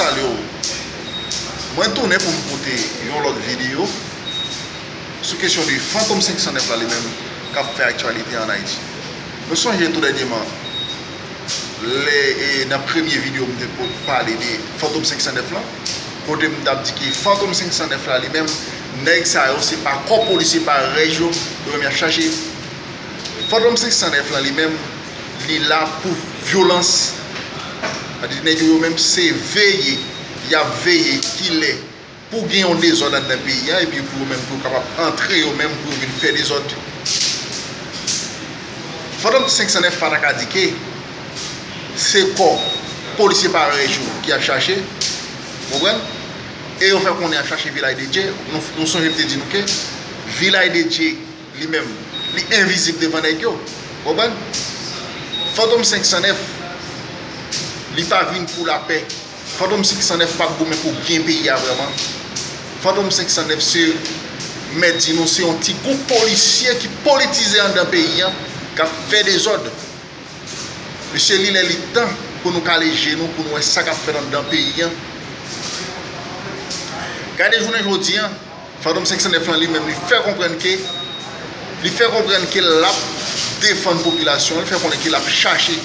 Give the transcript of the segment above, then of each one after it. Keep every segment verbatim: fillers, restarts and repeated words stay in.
Salye w. Mwen tounen pou m pote yon lòt videyo sou kesyon de Fantom senk san nèf la li menm k ap fè aktyalite ann Ayiti. Nou sonje tou dènyèman, lè, e, nan premye videyo m te po-, pale de Fantom senk san nèf lan, kote m t ap di ke Fantom senk san nèf la li menm, nèg sa yo se pa kò polisye parèy yo, yo menm y ap chache. Fantom senk san nèf lan li menm, li la pou vyolans. Sa di nèg yo, yo menm se veye, y ap veye kilè pou gen yon dezòd anndan peyi a, epi pou yo menm, pou yo kapab antre yo menm, pou yo vin fè dezòd. Fantom senk san nèf pa ta ka di ke se kò polisye parèy yo ki ap chache, konprann? E yo fè konnen y ap chache Vilaj de Dye. Nou, nou sonje m te di nou ke Vilaj de Dye, li menm, li envizib devan nèg yo. Konprann? Fantom senk san nèf, li pa vin pou lapè. Fantom senk san nèf p ap goumen pou byen peyi a vrèman. Fantom senk san nèf se, mèt di nou, se yon ti gwoup polisye ki politize anndan peyi a, k ap fè dezòd. Mesye, li lè li tan pou nou kale je nou, pou nou wè sa k ap fèt anndan peyi a. Gade jounen jodi a, Fantom senk san nèf lan li menm, li fè konprann ke, li fè konprann ke l ap defann popilasyon an, li fè konnen ke l ap chache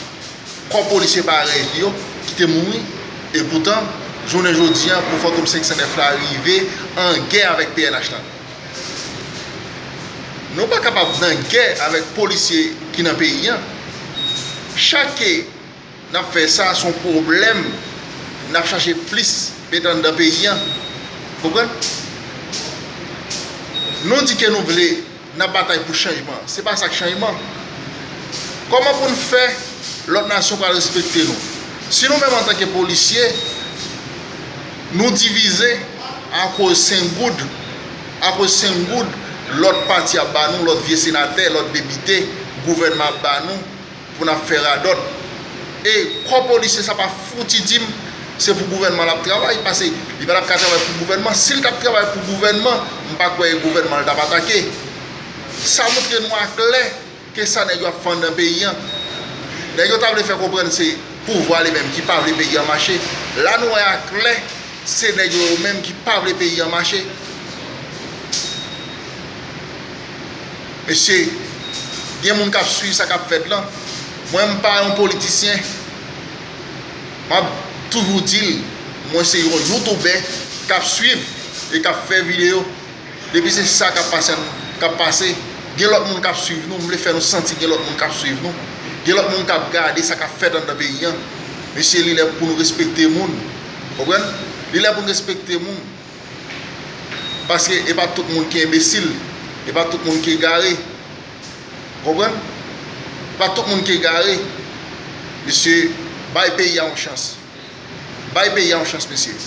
kò polisye parèy li yo ki te mouri. E poutan, jounen jodi a, pou Fantom senk san nèf la rive an gè avèk P N H la. Nou pa kapab nan gè avèk polisye ki nan peyi a. Chak ke n ap fè sa, se yon pwoblèm n ap chache plis mete anndan peyi a. Konprann? Nou di ke nou vle, n ap batay pou chanjman. Se pa sa k chanjman. Kòman pou n fè lòt nasyon pral respekte nou? Si nou menm antanke polisye, nou divize akoz senk goud, akoz senk goud, lòt pati ap ba nou, lòt vye senatè, lòt depite, gouvènman ap ba nou, pou n ap fè radòt. E kò polisye sa pa fouti di m se pou gouvènman l ap travay, paske li pa t ap ka travay pou gouvènman. Si l t ap travay pou gouvènman, m pa kwè e gouvènman l t ap atake. Sa montre nou aklè ke sa nèg yo ap fè anndan peyi a. Nèg yo ta vle fè konprann se pouvwa li menm ki pa vle peyi a mache. La nou wè aklè se nèg yo, yo menm ki pa vle peyi a mache. Mesye, gen moun k ap swiv sa k ap fèt lan. Mwen, m pa yon politisyen. M ap toujou di l, mwen se yon youtubè k ap swiv e k ap fè videyo. Depi se sa k ap pase, k ap pase, gen lòt moun k ap swiv nou. M vle fè nou santi gen lòt moun k ap swiv nou. Gen lòt moun k ap gade sa k ap fèt anndan peyi a. Mesye, li lè pou nou respekte moun. Konprann? Li lè pou n respekte moun. Paske e pa tout moun ki enbesil. E pa tout moun ki egare. Konprann? E pa tout moun ki egare. Mesye, bay peyi a yon chans. Bay peyi a yon chans, mesye.